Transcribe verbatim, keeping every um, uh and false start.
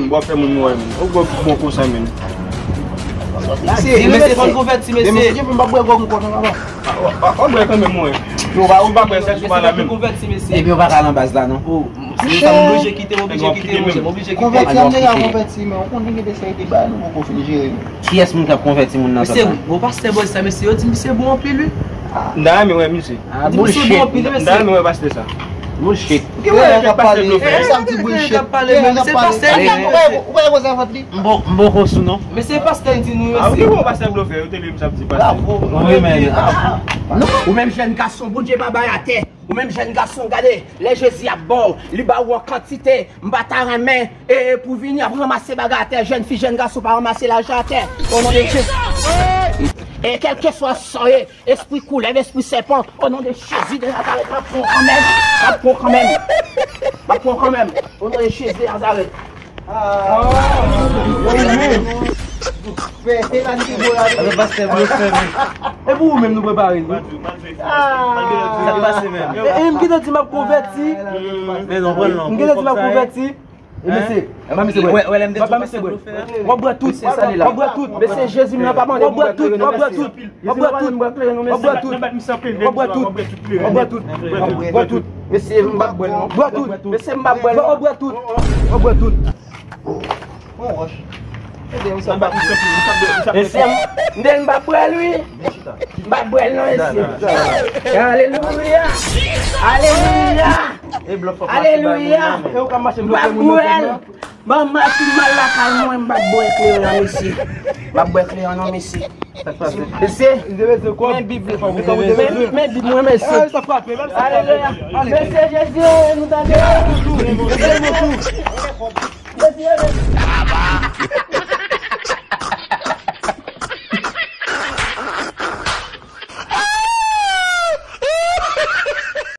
menm, w ap fè moun mouri menm. Ou bon, bon konsa menm. Mesye, mesye, fò n konvèti, mesye. Mesye, m pa bwè gwòg ankò non, papa. W ap bwè kanmenm, mwen. Yo, pa ou pa bwè, sèl sou pa la menm. Konvèti, mesye. Epi w pa ka nan baz la non. Sa m oblije kite, m oblije kite, monchè, m oblije kite. Konvèti an deja konvèti, men ou konnen gen de seri de bagay nou poko fin jere. Kiyès moun k ap konvèti moun nan sa? Mesye, bon, pastè Boy sa, mesye, yo di misye bon anpil, wi. M ta renmen wè misye. Ah, bullshit. M ta renmen wè pastè sa. Bullshit. Ki wè pastè blofè? Sa di bullshit. Pastè blofè. Ou pa wè sa vant li? M poko sou non. Mesye, pastè di nou, mesye. Ah, ou te bon pastè blofè, ou te li m sa ap di pastè. Wi, men. Ou menm jèn gason, Bondye pa bay atè. Ou menm jèn gason, gade, lè Jezi ap ba w, li ba ou an kantite. M pa ta renmen, e, pou vini ap ranmase bagay atè, jèn fi, jèn gason pa ranmase lajan atè. O non de Jezi. E kèlkeswa sa w ye, espri koulèv, espri sèpan, o non de Jezi de Nazarèt, m ap pran w kanmenm. M ap pran w kanmenm. M ap pran w kanmenm. O non de Jezi de Nazarèt. Ah. Pastè blofè menm. E pou ou menm nou prepare l wi. Sa k pase menm? E m gentan di m ap konvèti. Men non, pran l non. M gentan di m ap konvèti. E mesye, ba mesye bwè. Ba mesye bwè. W ap bwè tout. W ap bwè tout. Mesye, Jezi m nan pa mande pou bwè tout. W ap bwè tout. W ap bwè tout. W ap bwè tout. W ap bwè tout. W ap bwè tout. W ap bwè tout. Mesye, m p ap bwè non. Bwè tout. Mesye, m p ap bwè non. W ap bwè tout. W ap bwè tout. Bon wòch. Mesye, m, m te m p ap bwè l wi. M p ap bwè l non, mesye. Alelouya. Alelouya. Alelouya. M p ap bwè l. Ban m mache m al lakay mwen, m p ap bwè kleren an, mesye. M p ap bwè kleren an non, mesye. Mesye, men Bib, men, men Bib mwen, mesye. Alelouya. Mesye Jezi, nou tande. Mesye,